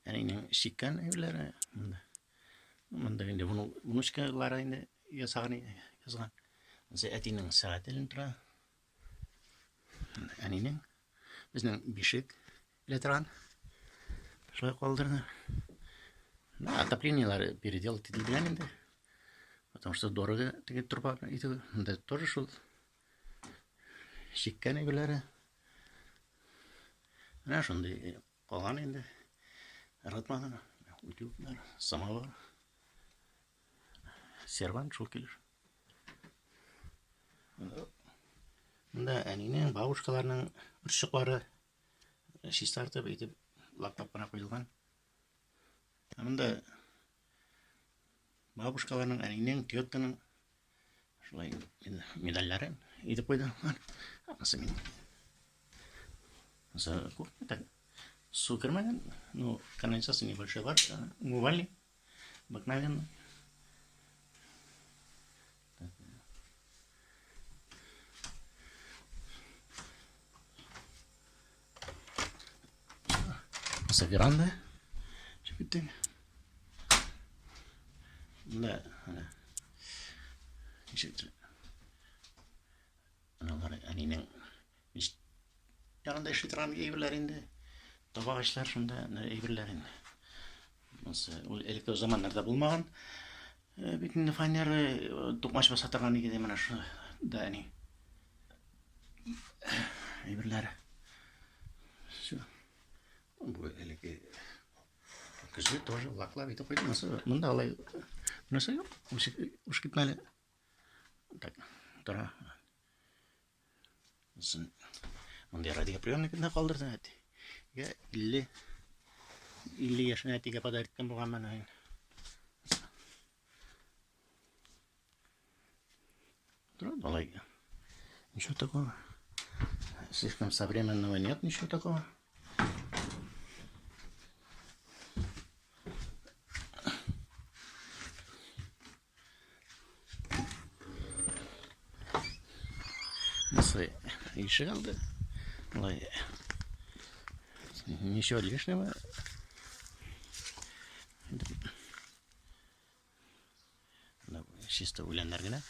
Әнинең чиккән әйберләре монда. Монда инде внучкалары инде ясаган, язган. Монысы әтинең сәгате эленеп тора. Әнинең безнең бишек элә торган. Шулай калдырды. Отоплениеләре переделать ителгән инде. Потому что дорого теге труба итү. Монда тоже шул чиккән әйберләре. Менә шундый калган инде. Ыргытмадым. Утюглар, самовар. Сервант шул килеш. Монда әнинең, бабушкаларның орчыклары чистартып итеп лаклап кына куелган. Ә монда бабушкаларның, әнинең, тетканың шулай медальләрен итеп куйды. Анысы мин. За кухня так су кермәгән, ну, канализация небольшой бар, умывальник обыкновенный. Монысы веранда. Чыгып киттек. Монда әнә ничектер. Аналар әнинең янында эшли торган әйберләр инде. Табагачлар шунда әйберләр инде. Монысы ул элекке заманнарда булмаган. Бит инде фанера тукмач баса торган иде менә шу да әни. Әйберләре. Все. Бу элекке көзге тоже лаклап итеп куйды. Монысы монда алай нәрсә юк. Уш китмәле. Так, тора. Соң мондый радиоприемник да калдырды әти. Я 50 50 яшенә әтигә подарить иткән булганмын. Тора алай. Ничего такого. Слишком современного нет ничего такого. Nasıl ишек алды? Болай ничего лишнего. Чисто үләннәр генә.